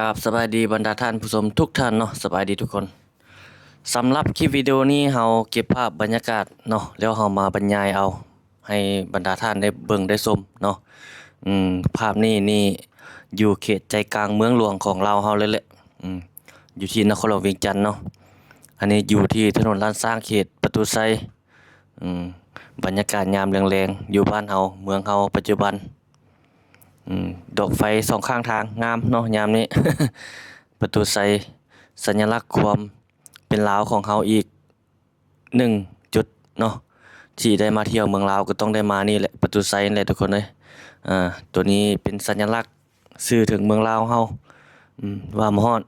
ครับ สบายดีบรรดาท่านผู้ชมทุกท่านเนาะ สบายดีทุกคน สำหรับคลิปวิดีโอนี้เฮาเก็บภาพบรรยากาศเนาะ แล้วเฮามาบรรยายเอา ให้บรรดาท่านได้เบิ่งได้ชมเนาะ อืม ภาพนี้นี่อยู่เขตใจกลางเมืองหลวงของลาวเฮาเลยแหละ อืม อยู่ที่นครหลวงเวียงจันทน์เนาะ อันนี้อยู่ที่ถนนล้านช้าง เขตประตูไซ อืม บรรยากาศยามแลงๆ อยู่บ้านเฮา เมืองเฮาปัจจุบัน อืม ดอกไฟสองข้างทางงามเนาะ ยามนี้ ประตูไซ สัญลักษณ์ความเป็นลาวของเฮาอีกหนึ่งจุดเนาะ ที่ได้มาเที่ยวเมืองลาวก็ต้องได้มานี่แหละ ประตูไซนี่แหละทุกคนเอ้ย อ่า ตัวนี้เป็นสัญลักษณ์ สื่อถึงเมืองลาวเฮา อืม ว่ามาฮอด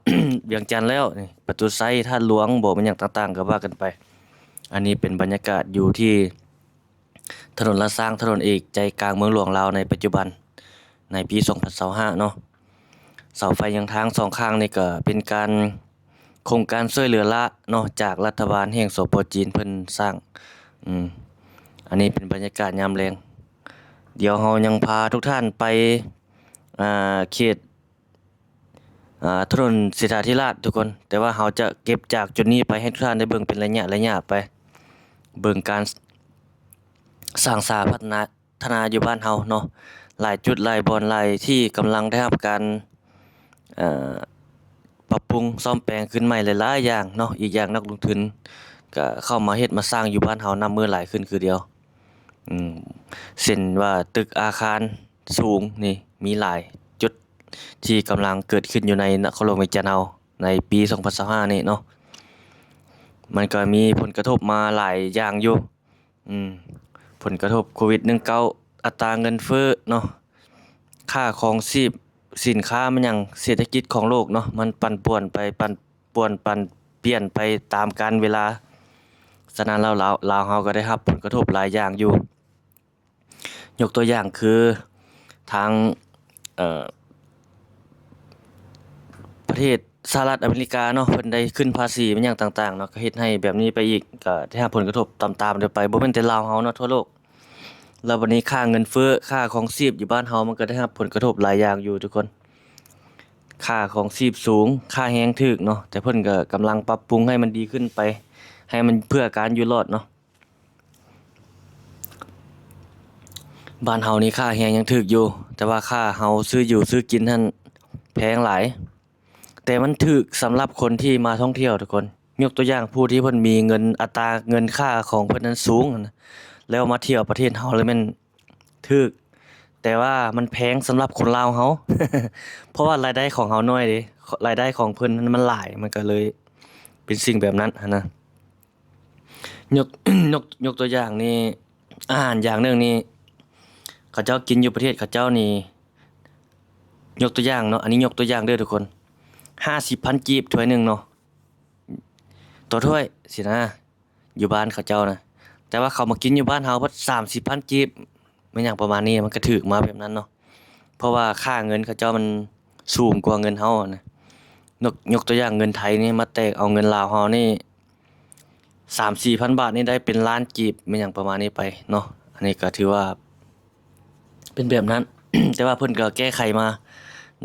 เวียงจันทน์แล้ว นี่ ประตูไซ ธาตุหลวง บ่แม่นหยังต่างๆ ก็ว่ากันไป อันนี้เป็นบรรยากาศอยู่ที่ถนนล้านช้าง ถนนเอก ใจกลางเมืองหลวงลาวในปัจจุบัน ในปีสองพันซาวห้าเนาะ เสาไฟยังทางสองข้างนี่ก็เป็นการ โครงการช่วยเหลือละเนาะ จากรัฐบาลแห่ง สป จีน เพิ่นสร้าง อืม อันนี้เป็นบรรยากาศยามแลง เดี๋ยวเฮายังพาทุกท่านไป อ่า เขต อ่า ถนนเศรษฐาธิราชทุกคน แต่ว่าเฮาจะเก็บจากจุดนี้ไปให้ทุกท่านได้เบิ่งเป็นระยะๆ ไป เบิ่งการสร้างสาพัฒนา ฒนาอยู่บ้านเฮาเนาะ หลายจุดหลายบ่อนหลายที่กำลังได้รับการ เอ่อ ปรับปรุงซ่อมแปลงขึ้นใหม่หลายๆ อย่างเนาะ อีกอย่างนักลงทุนก็เข้ามาเฮ็ดมาสร้างอยู่บ้านเฮานับมื้อหลายขึ้นคือเดียว อืม เช่นว่าตึกอาคารสูงนี่มีหลายจุดที่กำลังเกิดขึ้นอยู่ในนครหลวงเวียงจันทน์เฮาในปีสองพันซาวห้านี้เนาะ มันก็มีผลกระทบมาหลายอย่างอยู่ อืม ผลกระทบโควิดหนึ่งเก้า อัตราเงินเฟ้อเนาะ ค่าครองชีพ สินค้ามันหยัง เศรษฐกิจของโลกเนาะ มันปั่นป่วนไป ปั่นป่วน ปั่นเปลี่ยนไปตามกาลเวลา ฉะนั้นแล้วลาว ลาวเฮาก็ได้รับผลกระทบหลายอย่างอยู่ ยกตัวอย่างคือทาง เอ่อ ประเทศสหรัฐอเมริกาเนาะ เพิ่นได้ขึ้นภาษีมันหยังต่างๆ เนาะ ก็เฮ็ดให้แบบนี้ไปอีก ก็ได้รับผลกระทบตามๆ กันไป บ่แม่นแต่ลาวเฮาเนาะ ทั่วโลก แล้วบัดนี้ค่าเงินเฟ้อ ค่าครองชีพอยู่บ้านเฮามันก็ได้รับผลกระทบหลายอย่างอยู่ทุกคน ค่าครองชีพสูง ค่าแรงถูกเนาะ แต่เพิ่นก็กำลังปรับปรุงให้มันดีขึ้นไป ให้มันเพื่อการอยู่รอดเนาะ บ้านเฮานี่ค่าแรงยังถูกอยู่ แต่ว่าค่าเฮาซื้ออยู่ซื้อกินหั่นแพงหลาย แต่มันถูกสำหรับคนที่มาท่องเที่ยวทุกคน ยกตัวอย่างผู้ที่เพิ่นมีเงิน อัตราเงินค่าของเพิ่นนั้นสูงหั้นนะ แล้วมาเที่ยวประเทศเฮาแล้วแม่นถูก แต่ว่ามันแพงสำหรับคนลาวเฮา เพราะว่ารายได้ของเฮาน้อยเด้ รายได้ของเพิ่นมันหลาย มันก็เลยเป็นสิ่งแบบนั้นหั้นนะ ยก ยก ยกตัวอย่างนี่ อาหารอย่างหนึ่งนี่ เขาเจ้ากินอยู่ประเทศเขาเจ้านี่ ยกตัวอย่างเนาะ อันนี้ยกตัวอย่างเด้อทุกคน ห้าสิบพันกีบถ้วยหนึ่งเนาะ ต่อถ้วยสินะ อยู่บ้านเขาเจ้านะ แต่ว่าเขามากินอยู่บ้านเฮาเบิดสามสิบพันกีบ แม่นหยังประมาณนี้ มันก็ถูกมาแบบนั้นเนาะ เพราะว่าค่าเงินเขาเจ้ามันสูงกว่าเงินเฮาอะนะ ยก ยกตัวอย่างเงินไทยนี่มาแตกเอาเงินลาวเฮานี่ สามสี่พันบาทนี่ได้เป็นล้านกีบ แม่นหยังประมาณนี้ไปเนาะ อันนี้ก็ถือว่าเป็นแบบนั้น แต่ว่าเพิ่นก็แก้ไขมา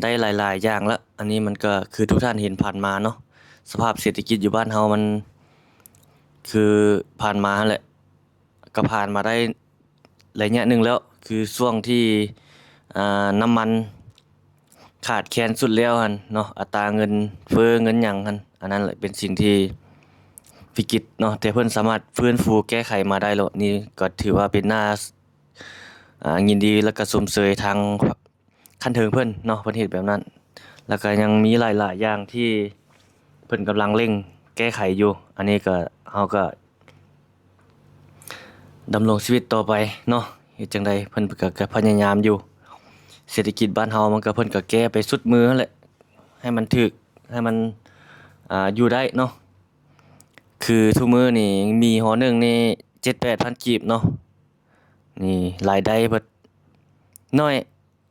ได้หลายๆ อย่างละ อันนี้มันก็คือทุกท่านเห็นผ่านมาเนาะ สภาพเศรษฐกิจอยู่บ้านเฮามัน คือผ่านมาหั้นแหละ ก็ผ่านมาได้ระยะหนึ่งแล้ว คือช่วงที่ อ่า น้ำมันขาดแคลนสุดแล้วหั้นเนาะ อัตราเงินเฟ้อเงินหยังหั้น อันนั้นแหละเป็นสิ่งที่วิกฤตเนาะ แต่เพิ่นสามารถฟื้นฟูแก้ไขมาได้แล้ว นี่ก็ถือว่าเป็นหน้า อ่า ยินดีและก็ชมเชยทาง ขั้นเทิงเพิ่นเนาะ เพิ่นเฮ็ดแบบนั้น แล้วก็ยังมีหลายๆ อย่างที่เพิ่นกำลังเร่งแก้ไขอยู่ อันนี้ก็ เฮาก็ดำรงชีวิตต่อไปเนาะ เฮ็ดจั่งใดเพิ่นก็ ก็พยายามอยู่ เศรษฐกิจบ้านเฮามันก็ เพิ่นก็แก้ไปสุดมือหั้นแหละ ให้มันถูก ให้มัน อ่า อยู่ได้เนาะ คือทุกมื้อนี่หมี่ห่อหนึ่งนี่เจ็ดแปดพันกีบเนาะ นี่รายได้เพิ่นน้อย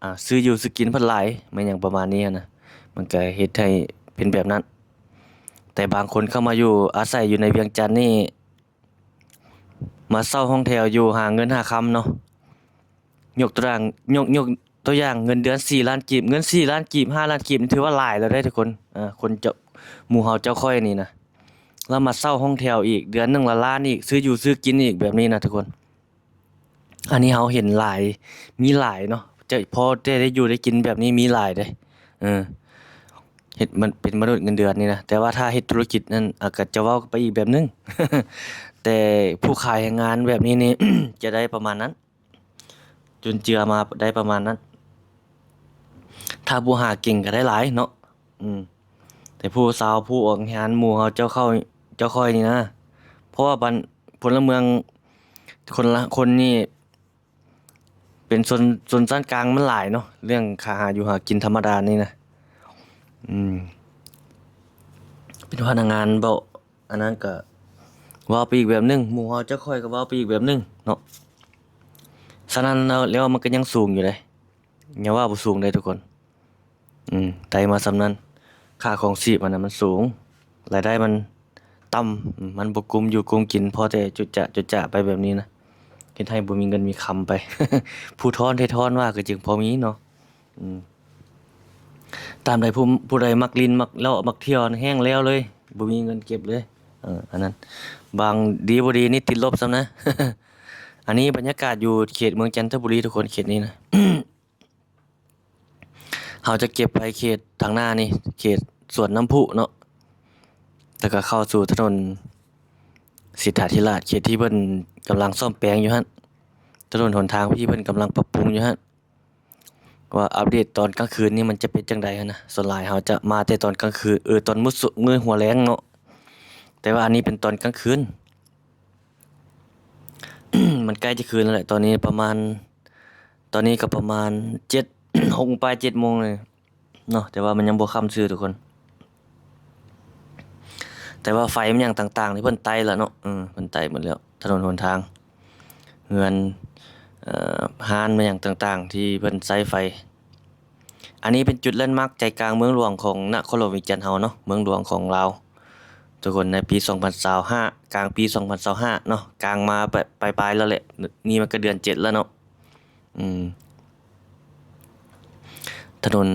อ่า ซื้ออยู่ซื้อกินเพิ่นหลาย แม่นหยังประมาณนี้หั้นนะ มันก็เฮ็ดให้เป็นแบบนั้น แต่บางคนเข้ามาอยู่อาศัยอยู่ในเวียงจันทน์นี่ มาเช่าห้องแถวอยู่หาเงินหาคำเนาะ ยกตัวอย่าง ยก ยก ຕົວຢ່າງເງິນເດືອນສີ່ລ້ານກີບ, ເງິນສີ່ລ້ານກີບ ຫ້າລ້ານກີບ ນີ້ຖືວ່າຫຼາຍແລ້ວເດ້ທຸກຄົນ. ເອີ ຄົນເຈົ້າ ໝູ່ເຮົາເຈົ້າຂ້ອຍນີ້ນະ ລະມາເຊົ່າຫ້ອງແຖວອີກ ເດືອນໜຶ່ງລະລ້ານອີກ, ຊື້ຢູ່ຊື້ກິນອີກ ແບບນີ້ນະທຸກຄົນ. ອັນນີ້ເຮົາເຫັນຫຼາຍ ມີຫຼາຍເນາະ ຈະພໍແຕ່ໄດ້ຢູ່ໄດ້ກິນແບບນີ້ມີຫຼາຍເດ້. ເອີ ເຮັດ ມັນເປັນມະນຸດເງິນເດືອນນີ້ນະ, ແຕ່ວ່າຖ້າເຮັດທຸລະກິດນັ້ນ ອາ ກໍຈະເວົ້າໄປອີກແບບໜຶ່ງ ແຕ່ຜູ້ຂາຍແຮງງານແບບນີ້ນີ້ ຈະໄດ້ປະມານນັ້ນ ຈຸນເຈືອມາໄດ້ປະມານນັ້ນ. ຖ້າຜູ້ຫາເກັ່ງກໍໄດ້ຫຼາຍເນາະ. ອືມ ແຕ່ຜູ້ຊາວ ຜູ້ອອກແຮງງານ ໝູ່ເຮົາເຈົ້າເຂົ້າ ເຈົ້າຂ້ອຍນີ້ນະ ເພາະວ່າບັນ ພົນລະເມືອງ ຄົນລະ ຄົນນີ້ເປັນຊົນ ຊົນຊັ້ນກາງມັນຫຼາຍເນາະ ເລື່ອງຄ່າຫາຢູ່ຫາກິນທຳມະດານີ້ນະ. ອືມ ເປັນພະນັກງານເວົ້າ ອັນນັ້ນກະເວົ້າໄປອີກແບບໜຶ່ງ, ໝູ່ເຮົາເຈົ້າຂ້ອຍກໍເວົ້າໄປອີກແບບໜຶ່ງເນາະ. ສະນັ້ນແລ້ວ ແລ້ວມັນກໍຍັງສູງຢູ່ເດ້, ຢ່າວ່າບໍ່ສູງເດ້ທຸກຄົນ. ອືມ ໄດ້ມາສ່ຳນັ້ນ, ຄ່າຄອງຊີບຫັ້ນນະມັນສູງ, ລາຍໄດ້ມັນຕ່ຳ, ມັນບໍ່ກຸ້ມຢູ່ກຸ້ມກິນ, ພໍແຕ່ຈຸຈະ ຈຸຈະໄປແບບນີ້ນະ, ເຮັດໃຫ້ບໍ່ມີເງິນມີຄຳໄປ. ຜູ້ທ້ອນໄທທ້ອນວ່າກໍຈຶ່ງພໍມີເນາະ. ອືມ ຕາມໃດຜູ້ ຜູ້ໃດມັກຫຼິ້ນ ມັກເລາະ ມັກທ່ຽວ ແຫ້ງແລ້ວເລີຍ, ບໍ່ມີເງິນເກັບເລີຍ. ເອີ ອັນນັ້ນ ບາງດີບໍ່ດີນີ້ຕິດລົບຊ້ຳນະ. ອັນນີ້ບັນຍາກາດຢູ່ເຂດເມືອງຈັນທະບູລີທຸກຄົນ, ເຂດນີ້ນະ ເຮົາຈະເກັບໄປເຂດທາງໜ້ານີ້ ເຂດສວນນ້ຳພຸເນາະ, ແລ້ວກໍເຂົ້າສູ່ຖະໜົນສິດຖາທິລາດ, ເຂດທີ່ເພິ່ນກຳລັງສ້ອມແປງຢູ່ຫັ້ນ, ຖະໜົນຫົນທາງທີ່ເພິ່ນກຳລັງປັບປຸງຢູ່ຫັ້ນ. ວ່າອັບເດດຕອນກາງຄືນນີ້ມັນຈະເປັນຈັ່ງໃດຫັ້ນນະ. ສ່ວນຫຼາຍເຮົາຈະມາແຕ່ຕອນກາງຄືນ ເອີ ຕອນມື້ສຸ ມື້ຫົວແລງເນາະ, ແຕ່ວ່າອັນນີ້ເປັນຕອນກາງຄືນ. ມັນໃກ້ຈະຄືນແລ້ວແຫຼະ, ຕອນນີ້ປະມານ ຕອນນີ້ກໍປະມານເຈັດ ຫົກໂມງປາຍ ເຈັດໂມງເລີຍເນາະ, ແຕ່ວ່າມັນຍັງບໍ່ຄ່ຳຊື່ທຸກຄົນ. ແຕ່ວ່າໄຟມັນຫຍັງຕ່າງໆ ທີ່ເພິ່ນໄຕ້ແລ້ວເນາະ, ເອີ ເພິ່ນໄຕ້ໝົດແລ້ວ, ຖະໜົນຫົນທາງ ເຮືອນ ເອີ ຮ້ານແມ່ນຫຍັງຕ່າງໆ ທີ່ເພິ່ນໃຊ້ໄຟ. ອັນນີ້ເປັນຈຸດແລນມາກໃຈກາງເມືອງຫຼວງຂອງນະຄອນຫຼວງວຽງຈັນເຮົາເນາະ, ເມືອງຫຼວງຂອງລາວທຸກຄົນ. ໃນປີສອງພັນຊາວຫ້າ ກາງປີສອງພັນຊາວຫ້າເນາະ, ກາງມາປາຍໆ ແລ້ວແຫຼະ, ນີ້ມັນກໍເດືອນເຈັດແລ້ວເນາະ. ອືມ ຖະໜົນ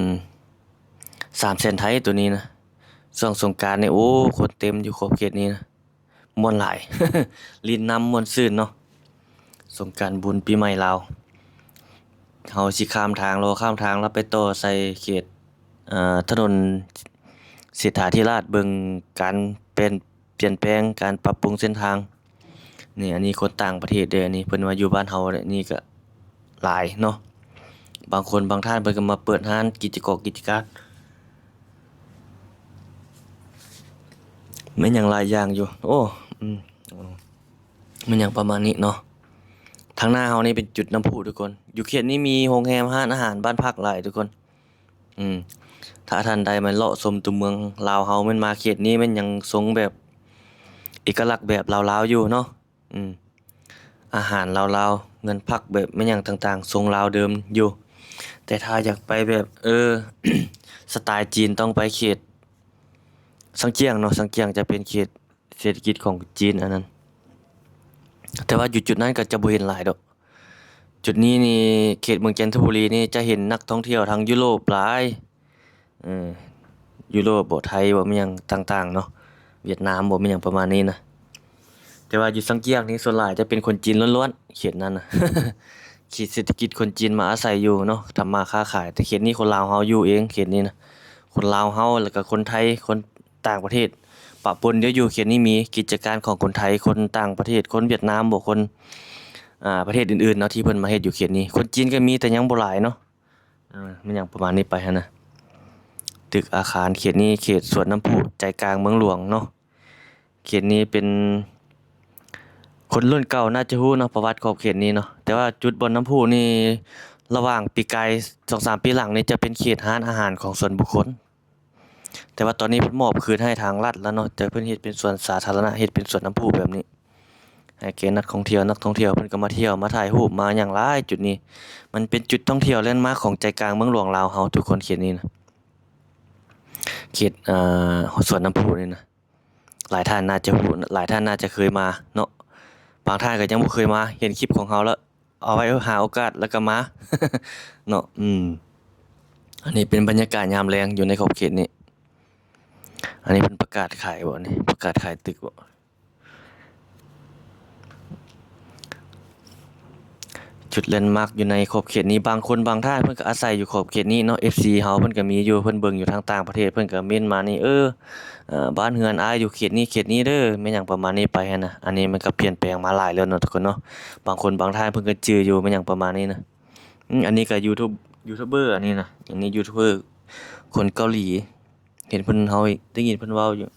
ສາມແສນໄທໂຕນີ້ນະ, ຊ່ວງສົງການນີ້ ໂອ້ ຄົນເຕັມຢູ່ຂອບເຂດນີ້ນະ. ມ່ວນຫຼາຍ ຫຼິ້ນນ້ຳມ່ວນຊື່ນເນາະ, ສົງການບຸນປີໃໝ່ລາວ. ເຮົາຊິຂ້າມທາງ ລໍຂ້າມທາງແລ້ວໄປຕໍ່ໃສ່ເຂດ ເອີ ຖະໜົນເສດຖາທິລາດ, ເບິ່ງການປ່ຽນ ປ່ຽນແປງ ການປັບປຸງເສັ້ນທາງ. ນີ້ ອັນນີ້ຄົນຕ່າງປະເທດເດ້, ອັນນີ້ເພິ່ນມາຢູ່ບ້ານເຮົາເດ້, ນີ້ກະ ຫຼາຍເນາະ. ບາງຄົນບາງທ່ານເພິ່ນກໍມາເປີດຮ້ານກິດຈະກອກກິດຈະການ ແມ່ນຫຍັງຫຼາຍຢ່າງຢູ່. ໂອ້ ອືມ ແມ່ນຫຍັງປະມານນີ້ເນາະ. ທາງໜ້າເຮົານີ້ເປັນຈຸດນ້ຳພຸທຸກຄົນ. ຢູ່ເຂດນີ້ມີໂຮງແຮມ, ຮ້ານອາຫານ, ບ້ານພັກຫຼາຍທຸກຄົນ. ອືມ ຖ້າທ່ານໃດມາເລາະຊົມຕົວເມືອງລາວເຮົາ, ແມ່ນມາເຂດນີ້ແມ່ນຍັງຊົງແບບເອກະລັກແບບລາວໆຢູ່ເນາະ. ອືມ ອາຫານລາວໆ, ເຮືອນພັກແບບແມ່ນຫຍັງຕ່າງໆ ຊົງລາວເດີມຢູ່, ແຕ່ຖ້າຢາກໄປແບບ ເອີ ສະໄຕຈີນ ຕ້ອງໄປເຂດຊາງຈຽງເນາະ. ຊາງຈຽງຈະເປັນເຂດເສດຖະກິດຂອງຈີນອັນນັ້ນ, ແຕ່ວ່າຢູ່ຈຸດນັ້ນກໍຈະບໍ່ເຫັນຫຼາຍດອກ. ຈຸດນີ້ນີ້ ເຂດເມືອງຈັນທະບູລີນີ້ ຈະເຫັນນັກທ່ອງທ່ຽວທາງຢູໂຣບຫຼາຍ. ເອີ ຢູໂຣບບໍ ໄທບໍ ແມ່ນຫຍັງຕ່າງໆເນາະ, ຫວຽດນາມບໍ ແມ່ນຫຍັງປະມານນີ້ນະ. ແຕ່ວ່າຢູ່ຊາງຈຽງນີ້ ສ່ວນຫຼາຍຈະເປັນຄົນຈີນລ້ວນໆ ເຂດນັ້ນນະ. ເຂດເສດຖະກິດຄົນຈີນມາອາໄສຢູ່ເນາະ, ທຳມາຄ້າຂາຍ. ແຕ່ເຂດນີ້ຄົນລາວເຮົາຢູ່ເອງ, ເຂດນີ້ນະ ຄົນລາວເຮົາ ແລ້ວກໍຄົນໄທ, ຄົນຕ່າງປະເທດປະປົນເດີຢູ່. ເຂດນີ້ມີກິດຈະການຂອງຄົນໄທ, ຄົນຕ່າງປະເທດ, ຄົນຫວຽດນາມບໍ ຄົນ ອ່າ ປະເທດອື່ນໆເນາະ ທີ່ເພິ່ນມາເຮັດຢູ່ເຂດນີ້. ຄົນຈີນກໍມີ ແຕ່ຍັງບໍ່ຫຼາຍເນາະ. ເອີ ແມ່ນຫຍັງປະມານນີ້ໄປຫັ້ນນະ. ຕຶກອາຄານເຂດນີ້ ເຂດສວນນ້ຳພຸ ໃຈກາງເມືອງຫຼວງເນາະ. ເຂດນີ້ເປັນ ຄົນລຸ້ນເກົ່າໜ້າຈະຮູ້ເນາະ ປະຫວັດຂອງເຂດນີ້ເນາະ. ແຕ່ວ່າຈຸດບ່ອນນ້ຳພຸນີ້ ລະຫວ່າງປີກາຍສອງສາມປີຫຼັງນີ້ ຈະເປັນເຂດຮ້ານອາຫານຂອງສ່ວນບຸກຄົນ. ແຕ່ວ່າຕອນນີ້ເພິ່ນມອບຄືນໃຫ້ທາງລັດແລ້ວເນາະ, ແຕ່ເພິ່ນເຮັດເປັນສວນສາທາລະນະ, ເຮັດເປັນສວນນ້ຳພຸແບບນີ້ ໃຫ້ແກ່ນັກທ່ອງທ່ຽວ. ນັກທ່ອງທ່ຽວເພິ່ນກໍມາທ່ຽວ ມາຖ່າຍຮູບ ມາຫຍັງຫຼາຍ. ຈຸດນີ້ມັນເປັນຈຸດທ່ອງທ່ຽວແລນມາກຂອງໃຈກາງເມືອງຫຼວງລາວເຮົາທຸກຄົນ. ເຂດນີ້ນະ ເຂດ ເອີ ສວນນ້ຳພຸນີ້ນະ, ຫຼາຍທ່ານໜ້າຈະຮູ້ ຫຼາຍທ່ານໜ້າຈະເຄີຍມາເນາະ. ບາງທ່ານກໍຍັງບໍ່ເຄີຍມາ, ເຫັນຄລິບຂອງເຮົາແລ້ວ ເອົາໄວ້ຫາໂອກາດແລ້ວກໍມາເນາະ. ອືມ ອັນນີ້ເປັນບັນຍາກາດຍາມແລງຢູ່ໃນຂອບເຂດນີ້. ອັນນີ້ເພິ່ນປະກາດຂາຍບໍ່ນີ້? ປະກາດຂາຍຕຶກບໍ່? ຈຸດແລນມາກຢູ່ໃນຂອບເຂດນີ້ ບາງຄົນບາງທ່ານເພິ່ນກໍອາໄສຢູ່ຂອບເຂດນີ້ເນາະ. ເອັຟຊີເຮົາເພິ່ນກໍມີຢູ່ ເພິ່ນເບິ່ງຢູ່ທາງຕ່າງປະເທດ ເພິ່ນກໍເມັ້ນມານີ້ ເອີ ເອີ ບ້ານເຮືອນອ້າຍຢູ່ເຂດນີ້ເຂດນີ້ເດີ ແມ່ນຫຍັງປະມານນີ້ໄປຫັ້ນນະ. ອັນນີ້ມັນກໍປ່ຽນແປງມາຫຼາຍແລ້ວເນາະທຸກຄົນເນາະ. ບາງຄົນບາງທ່ານເພິ່ນກໍຈື່ຢູ່ ແມ່ນຫຍັງປະມານນີ້ນະ. ອືມ ອັນນີ້ກໍຢູທູບ ຢູທູບເບີ ອັນນີ້ນະ ອັນນີ້ຢູທູບເບີຄົນເກົາຫຼີ. ເຫັນເພິ່ນ ເຮົາໄດ້ຍິນເພິ່ນເວົ້າຢູ່.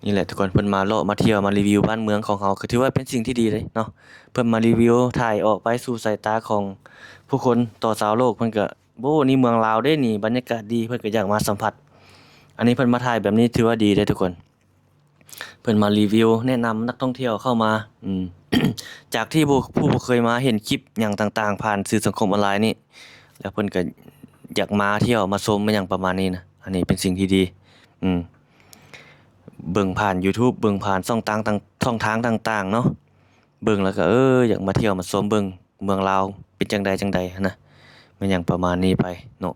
ນີ້ແຫຼະທຸກຄົນ ເພິ່ນມາເລາະມາທ່ຽວມາຣີວິວບ້ານເມືອງຂອງເຮົາ ກໍຖືວ່າເປັນສິ່ງທີ່ດີເລີຍເນາະ. ເພິ່ນມາຣີວິວ ຖ່າຍອອກໄປສູ່ສາຍຕາຂອງຜູ້ຄົນຕໍ່ຊາວໂລກ ເພິ່ນກໍ ໂອ້ ນີ້ເມືອງລາວເດ້ນີ້ ບັນຍາກາດດີ ເພິ່ນກໍຢາກມາສຳຜັດ. ອັນນີ້ເພິ່ນມາຖ່າຍແບບນີ້ຖືວ່າດີເດ້ທຸກຄົນ. ເພິ່ນມາຣີວິວ ແນະນຳນັກທ່ອງທ່ຽວເຂົ້າມາ. ອືມ ຈາກທີ່ບໍ່ ຜູ້ບໍ່ເຄີຍມາເຫັນຄລິບຫຍັງຕ່າງໆ ຜ່ານສື່ສັງຄົມອອນລາຍນີ້ ແລ້ວເພິ່ນກໍຢາກມາທ່ຽວມາຊົມ ມາຫຍັງປະມານນີ້ນະ. ອັນນີ້ເປັນສິ່ງທີ່ດີ. ອືມ ເບິ່ງຜ່ານຢູທູບ ເບິ່ງຜ່ານຊ່ອງທາງຕ່າງ ຊ່ອງທາງຕ່າງໆເນາະ ເບິ່ງແລ້ວກໍ ເອີ ຢາກມາທ່ຽວມາຊົມເບິ່ງເມືອງລາວເປັນຈັ່ງໃດຈັ່ງໃດຫັ້ນນະ ແມ່ນຫຍັງປະມານນີ້ໄປເນາະ.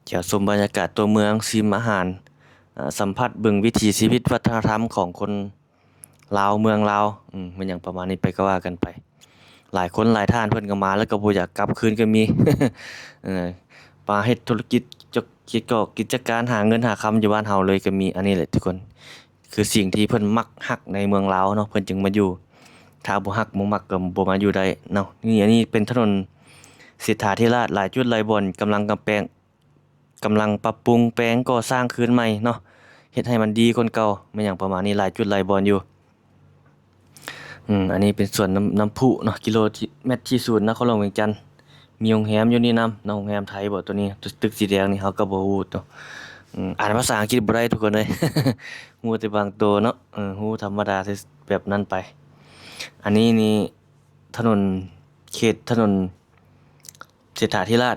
ທ່ຽວຊົມບັນຍາກາດຕົວເມືອງ ຊິມອາຫານ ເອີ ສຳຜັດເບິ່ງວິຖີຊີວິດວັດທະນະທຳຂອງຄົນລາວ ເມືອງລາວ ອືມ ແມ່ນຫຍັງປະມານນີ້ໄປ ກໍວ່າກັນໄປ. ຫຼາຍຄົນຫຼາຍທ່ານເພິ່ນກໍມາແລ້ວກໍບໍ່ຢາກກັບຄືນກໍມີ ເອີ ມາເຮັດທຸລະກິດ ກິດກອກກິດຈະການ ຫາເງິນຫາຄຳຢູ່ບ້ານເຮົາເລີຍກໍມີ. ອັນນີ້ແຫຼະທຸກຄົນ ຄືສິ່ງທີ່ເພິ່ນມັກຮັກໃນເມືອງລາວເນາະ ເພິ່ນຈຶ່ງມາຢູ່. ຖ້າບໍ່ຮັກບໍ່ມັກກໍບໍ່ມາຢູ່ໄດ້ເນາະ. ນີ້ ອັນນີ້ເປັນຖະໜົນເສດຖາທິລາດ ຫຼາຍຈຸດຫຼາຍບ່ອນກຳລັງກຳແປງ ກຳລັງປັບປຸງແປງກໍ່ສ້າງຄືນໃໝ່ເນາະ ເຮັດໃຫ້ມັນດີກວ່າເກົ່າ ແມ່ນຫຍັງປະມານນີ້ ຫຼາຍຈຸດຫຼາຍບ່ອນຢູ່. ອືມ ອັນນີ້ເປັນສວນນ້ຳ ນ້ຳພຸເນາະ ກິໂລທີ່ ແມັດທີ່ສູນ ນະຄອນຫຼວງວຽງຈັນ. ມີໂຮງແຮມຢູ່ນີ້ນຳເນາະ ໂຮງແຮມໄທບໍ ຕົວນີ້ ຕຶກ ຕຶກສີແດງນີ້ ເຮົາກໍບໍ່ຮູ້ເນາະ. ອືມ ອ່ານພາສາອັງກິດບໍ່ໄດ້ທຸກຄົນເອີຍ ຮູ້ແຕ່ບາງໂຕເນາະ ເອີ ຮູ້ທຳມະດາແບບນັ້ນໄປ. ອັນນີ້ນີ້ຖະໜົນ ເຂດຖະໜົນເສດຖາທິລາດ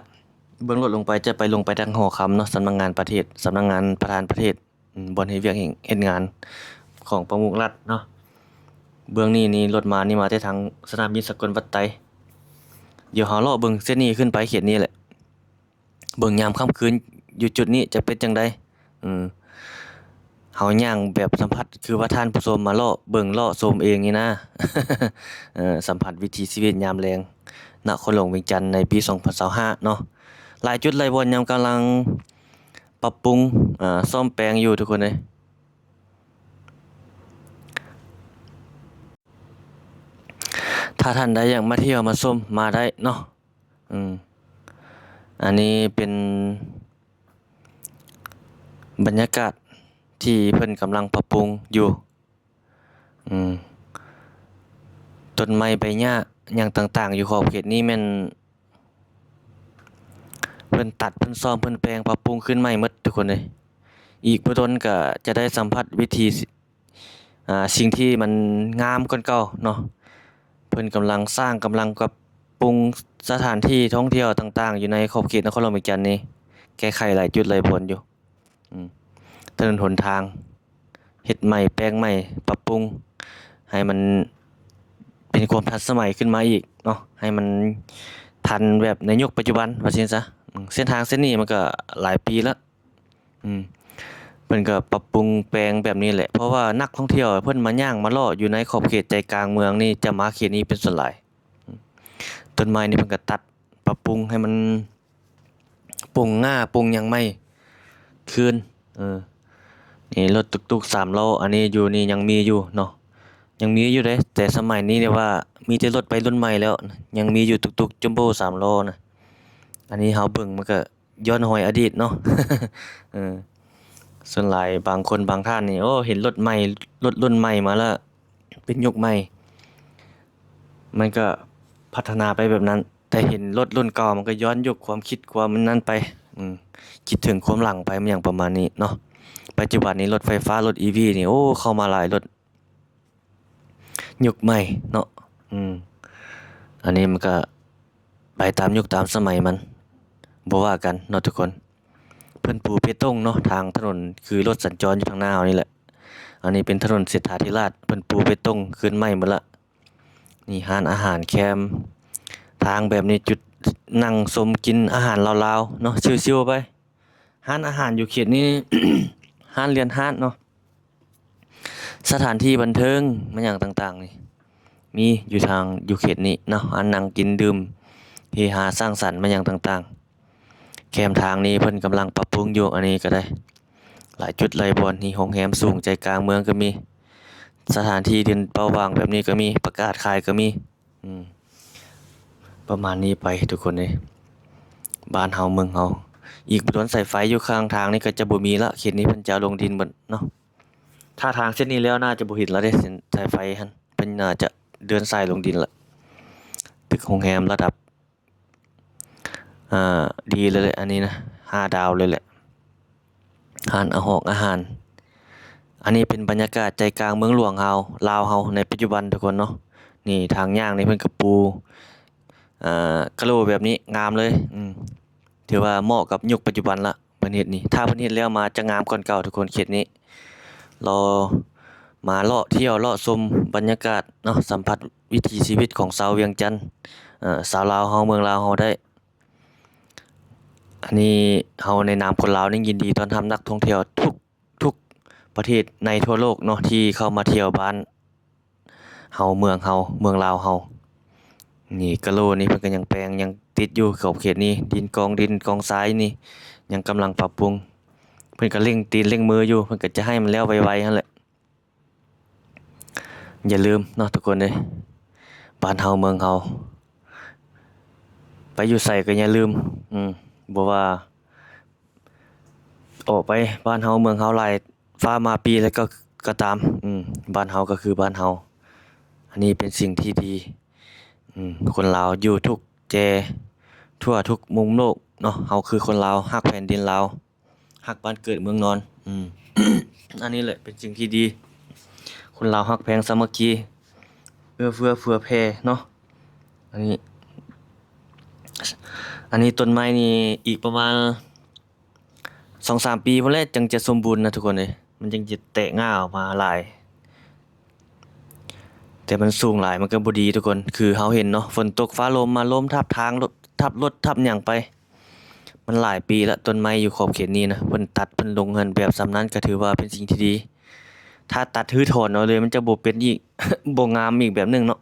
ເບື້ອງລົດລົງໄປຈະໄປ ລົງໄປທາງຫໍຄຳເນາະ ສຳນັກງານປະເທດ ສຳນັກງານປະທານປະເທດ ອືມ ບ່ອນເຮັດວຽກເຮັດງານຂອງປະມຸກລັດເນາະ. ເບື້ອງນີ້ນີ້ລົດມານີ້ມາແຕ່ທາງສະໜາມບິນສາກົນວັດໄຕ. ດຽວເຮົາເລາະເບິ່ງເສັ້ນນີ້ຂຶ້ນໄປເຂດນີ້ແຫຼະ ເບິ່ງຍາມຄ່ຳຄືນຢູ່ຈຸດນີ້ຈະເປັນຈັ່ງໃດ. ເອີ ເຮົາຍ່າງແບບສຳຜັດ ຄືວ່າທ່ານຜູ້ຊົມມາເລາະເບິ່ງເລາະຊົມເອງນີ້ນະ ເອີ ສຳຜັດວິຖີຊີວິດຍາມແລງນະຄອນຫຼວງວຽງຈັນໃນປີສອງພັນຊາວຫ້າເນາະ. ຫຼາຍຈຸດຫຼາຍບ່ອນຍັງກຳລັງປັບປຸງ ເອີ ສ້ອມແປງຢູ່ທຸກຄົນເອີຍ. ຖ້າທ່ານໃດຢາກມາທ່ຽວມາຊົມມາໄດ້ເນາະ. ອືມ ອັນນີ້ເປັນບັນຍາກາດທີ່ເພິ່ນກຳລັງປັບປຸງຢູ່. ອືມ ຕົ້ນໄມ້ໃບຫຍ້າຫຍັງຕ່າງໆ ຢູ່ຂອບເຂດນີ້ແມ່ນເພິ່ນຕັດ ເພິ່ນສ້ອມ ເພິ່ນແປງປັບປຸງຄືນໃໝ່ໝົດທຸກຄົນເອີຍ. ອີກບໍ່ດົນກໍຈະໄດ້ສຳຜັດວິຖີ ອ່າ ສິ່ງທີ່ມັນງາມກວ່າເກົ່າເນາະ. ເພິ່ນກຳລັງສ້າງ ກຳລັງປັບປຸງສະຖານທີ່ທ່ອງທ່ຽວຕ່າງໆ ຢູ່ໃນຂອບເຂດນະຄອນຫຼວງວຽງຈັນນີ້ ແກ້ໄຂຫຼາຍຈຸດຫຼາຍບ່ອນຢູ່. ອືມ ຖະໜົນຫົນທາງ ເຮັດໃໝ່ ແປງໃໝ່ ປັບປຸງໃຫ້ມັນເປັນຄວາມທັນສະໄໝຂຶ້ນມາອີກເນາະ ໃຫ້ມັນທັນແບບໃນຍຸກປັດຈຸບັນວ່າຊັ້ນຊະ. ອືມ ເສັ້ນທາງເສັ້ນນີ້ມັນກໍຫຼາຍປີແລ້ວ. ອືມ ເພິ່ນກໍປັບປຸງແປງແບບນີ້ແຫຼະ ເພາະວ່ານັກທ່ອງທ່ຽວເພິ່ນມາຍ່າງມາເລາະຢູ່ໃນຂອບເຂດໃຈກາງເມືອງນີ້ ຈະມາເຂດນີ້ເປັນສ່ວນຫຼາຍ. ອືມ ຕົ້ນໄມ້ນີ້ເພິ່ນກໍຕັດປັບປຸງໃຫ້ມັນປົງຫຍ້າປົງຫຍັງໃໝ່ຄືນ. ເອີ ນີ້ລົດຕຸກໆສາມລໍ້ ອັນນີ້ຢູ່ນີ້ຍັງມີຢູ່ເນາະ ຍັງມີຢູ່ເດ້. ແຕ່ສະໄໝນີ້ນີ້ວ່າມີແຕ່ລົດໄປລຸ້ນໃໝ່ແລ້ວ ຍັງມີຢູ່ຕຸກໆ ຈັມໂບ້ສາມລໍ້ນະ. ອັນນີ້ເຮົາເບິ່ງມັນກໍ ຍ້ອນຮອຍອະດີດເນາະ. ເອີ ສ່ວນຫຼາຍບາງຄົນບາງທ່ານນີ້ ໂອ້ ເຫັນລົດໃໝ່ ລົດລຸ້ນໃໝ່ມາແລ້ວ ເປັນຍຸກໃໝ່ ມັນກໍພັດທະນາໄປແບບນັ້ນ ແຕ່ເຫັນລົດລຸ້ນເກົ່າ ມັນກໍຍ້ອນຍຸກຄວາມຄິດຄວາມອັນນັ້ນໄປ. ອືມ ຄິດເຖິງຄວາມຫຼັງໄປ ມັນຫຍັງປະມານນີ້ເນາະ. ປັດຈຸບັນນີ້ລົດໄຟຟ້າ ລົດອີວີນີ້ ໂອ້ ເຂົ້າມາຫຼາຍ ລົດ ຍຸກໃໝ່ເນາະ. ອືມ ອັນນີ້ມັນກະໄປຕາມຍຸກຕາມສະໄໝມັນ ບໍ່ວ່າກັນເນາະທຸກຄົນ. ເພິ່ນປູເບຕົງເນາະ ທາງຖະໜົນ ຄືລົດສັນຈອນຢູ່ທາງໜ້າເຮົານີ້ແຫຼະ. ອັນນີ້ເປັນຖະໜົນເສດຖາທິລາດ ເພິ່ນປູເບຕົງຄືນໃໝ່ໝົດລະ. ນີ້ຮ້ານອາຫານແຄມ ທາງແບບນີ້ ຈຸດນັ່ງຊົມກິນອາຫານລາວໆເນາະ ຊິວໆໄປ. ຮ້ານອາຫານຢູ່ເຂດນີ້ ຮ້ານລຽນຮ້ານເນາະ ສະຖານທີ່ບັນເທີງມາຫຍັງຕ່າງໆນີ້ ມີຢູ່ທາງ ຢູ່ເຂດນີ້ເນາະ ຮ້ານນັ່ງກິນດື່ມ ເຮຮາສ້າງສັນມາຫຍັງຕ່າງໆ. ແຄມທາງນີ້ເພິ່ນກຳລັງປັບປຸງຢູ່ ອັນນີ້ກໍໄດ້ ຫຼາຍຈຸດຫຼາຍບ່ອນ. ນີ້ໂຮງແຮມສູງໃຈກາງເມືອງກໍມີ ສະຖານທີ່ເດັ່ນເປົ້າຫວ່າງແບບນີ້ກໍມີ ປະກາດຂາຍກໍມີ. ອືມ ປະມານນີ້ໄປທຸກຄົນເອີຍ ບ້ານເຮົາເມືອງເຮົາ. ອີກບໍ່ດົນສາຍໄຟຢູ່ຂ້າງທາງນີ້ກໍຈະບໍ່ມີລະ ເຂດນີ້ເພິ່ນຈະເອົາລົງດິນເບິດເນາະ. ຖ້າທາງເສັ້ນນີ້ແລ້ວໜ້າຈະບໍ່ເຫັນລະເດ້ ເສັ້ນສາຍໄຟຫັ້ນ ເພິ່ນໜ້າຈະເດີນສາຍລົງດິນລະ. ຕຶກໂຮງແຮມລະດັບ ອ່າ ດີເລີຍແຫຼະ ອັນນີ້ນະ ຫ້າດາວເລີຍແຫຼະ. ຮ້ານອາຫອກອາຫານ ອັນນີ້ເປັນບັນຍາກາດໃຈກາງເມືອງຫຼວງເຮົາ ລາວເຮົາໃນປັດຈຸບັນທຸກຄົນເນາະ. ນີ້ທາງຍ່າງນີ້ເພິ່ນກໍປູ ເອີ ກະໂຫຼແບບນີ້ງາມເລີຍ. ອືມ ຖືວ່າເໝາະກັບຍຸກປັດຈຸບັນລະ ເພິ່ນເຮັດນີ້. ຖ້າເພິ່ນເຮັດແລ້ວມາຈະງາມກ່ອນເກົ່າທຸກຄົນ ເຂດນີ້. ລໍມາເລາະທ່ຽວເລາະຊົມບັນຍາກາດເນາະ ສຳຜັດວິຖີຊີວິດຂອງຊາວວຽງຈັນ ເອີ ຊາວລາວເຮົາ ເມືອງລາວເຮົາໄດ້. ອັນນີ້ເຮົາໃນນາມຄົນລາວນີ້ຍິນດີຕ້ອນຮັບນັກທ່ອງທ່ຽວທຸກ ທຸກປະເທດໃນທົ່ວໂລກເນາະ ທີ່ເຂົ້າມາທ່ຽວບ້ານເຮົາ ເມືອງເຮົາ ເມືອງລາວເຮົາ. ນີ້ກະໂຫຼນີ້ເພິ່ນກໍຍັງແປງ ຍັງຕິດຢູ່ຂອບເຂດນີ້ ດິນກອງ ດິນກອງຊາຍນີ້ຍັງກຳລັງປັບປຸງ. ເພິ່ນກໍເລັ່ງຕີນເລັ່ງມືຢູ່ ເພິ່ນກໍຈະໃຫ້ມັນແລ້ວໄວໆຫັ້ນແຫຼະ. ຢ່າລືມເນາະທຸກຄົນເອີຍ ບ້ານເຮົາເມືອງເຮົາ ໄປຢູ່ໃສກໍຢ່າລືມ. ອືມ ບໍ່ວ່າອອກໄປບ້ານເຮົາເມືອງເຮົາຫຼາຍຟ້າມາປີແລ້ວກໍ ກໍຕາມ ອືມ ບ້ານເຮົາກໍຄືບ້ານເຮົາ. ອັນນີ້ເປັນສິ່ງທີ່ດີ. ອືມ ຄົນລາວຢູ່ທຸກແຈ ທົ່ວທຸກມຸມໂລກເນາະ ເຮົາຄືຄົນລາວ ຮັກແຜ່ນດິນລາວ ຮັກບ້ານເກີດເມືອງນອນ. ອືມ ອັນນີ້ແຫຼະເປັນສິ່ງທີ່ດີ ຄົນລາວຮັກແພງສາມັກຄີ ເອື້ອເຟື້ອເຜື່ອແຜ່ເນາະ. ອັນນີ້ ອັນນີ້ຕົ້ນໄມ້ນີ້ອີກປະມານສອງສາມປີພຸ້ນແຫຼະ ຈັ່ງຈະສົມບູນນະທຸກຄົນເອີຍ ມັນຈັ່ງຈະແຕກງ່າອອກມາຫຼາຍ. ແຕ່ມັນສູງຫຼາຍມັນກໍບໍ່ດີທຸກຄົນ ຄືເຮົາເຫັນເນາະ ຝົນຕົກຟ້າລົມມາ ລົມທັບທາງ ລົດ ທັບລົດທັບຫຍັງໄປ. ມັນຫຼາຍປີລະ ຕົ້ນໄມ້ຢູ່ຂອບເຂດນີ້ນະ ເພິ່ນຕັດເພິ່ນລົງຫັ້ນ ແບບສ່ຳນັ້ນກໍຖືວ່າເປັນສິ່ງທີ່ດີ. ຖ້າຕັດຮື້ຖອນເອົາເລີຍ ມັນຈະບໍ່ເປັນອີກ ບໍ່ງາມອີກແບບໜຶ່ງເນາະ.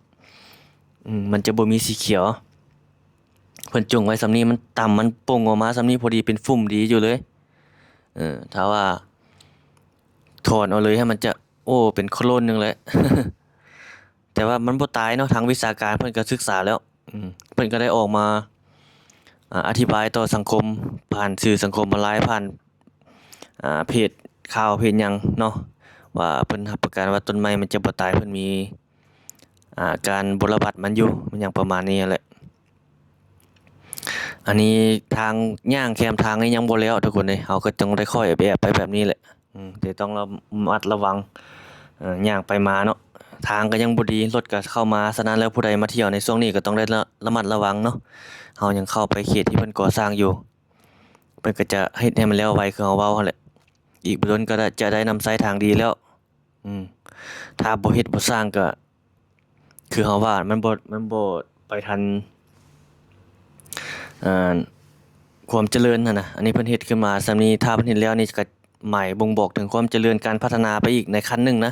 ອືມ ມັນຈະບໍ່ມີສີຂຽວ. ເພິ່ນຈົ່ງໄວ້ສ່ຳນີ້ ມັນຕ່ຳ ມັນປົ່ງອອກມາສ່ຳນີ້ ພໍດີເປັນຟຸ່ມດີຢູ່ເລີຍ. ເອີ ຖ້າວ່າຖອນເອົາເລີຍ ໃຫ້ມັນຈະ ໂອ້ ເປັນໂຄໂລນໜຶ່ງແຫຼະ. ແຕ່ວ່າມັນບໍ່ຕາຍເນາະ ທາງວິຊາການເພິ່ນກໍສຶກສາແລ້ວ. ອືມ ເພິ່ນກໍໄດ້ອອກມາ ອາ ອະທິບາຍຕໍ່ສັງຄົມ ຜ່ານສື່ສັງຄົມອອນລາຍ ຜ່ານ ອາ ເພຈຂ່າວເພຈຫຍັງເນາະ ວ່າເພິ່ນຮັບປະກັນວ່າຕົ້ນໄມ້ມັນຈະບໍ່ຕາຍ ເພິ່ນມີ ອາ ການບົວລະບັດມັນຢູ່ ມັນຫຍັງປະມານນີ້ຫັ້ນແຫຼະ. ອັນນີ້ທາງຍ່າງແຄມທາງນີ້ຍັງບໍ່ແລ້ວທຸກຄົນເອີຍ ເຮົາກໍຕ້ອງໄດ້ຄ່ອຍແອບໆໄປແບບນີ້ແຫຼະ. ອືມ ແຕ່ຕ້ອງລະມັດລະວັງ ເອີ ຍ່າງໄປມາເນາະ ທາງກໍຍັງບໍ່ດີ ລົດກໍເຂົ້າມາ. ສະນັ້ນແລ້ວ ຜູ້ໃດມາທ່ຽວໃນຊ່ວງນີ້ກໍຕ້ອງໄດ້ລະ ລະມັດລະວັງເນາະ ເຮົາຍັງເຂົ້າໄປເຂດທີ່ເພິ່ນກໍ່ສ້າງຢູ່ ເພິ່ນກໍຈະເຮັດໃຫ້ມັນແລ້ວໄວຄືເຮົາເວົ້າຫັ້ນແຫຼະ. ອີກບໍ່ດົນກໍຈະໄດ້ນຳໃຊ້ທາງດີແລ້ວ. ອືມ ຖ້າບໍ່ເຮັດບໍ່ສ້າງກໍ ຄືເຮົາວ່າ ມັນບໍ່ ມັນບໍ່ໄປທັນ ເອີ ຄວາມຈະເລີນຫັ້ນນະ. ອັນນີ້ເພິ່ນເຮັດຂຶ້ນມາສ່ຳນີ້ ຖ້າເພິ່ນເຮັດແລ້ວນີ້ ກໍໝາຍບົ່ງບອກເຖິງຄວາມຈະເລີນ ການພັດທະນາໄປອີກໃນຂັ້ນໜຶ່ງນະ.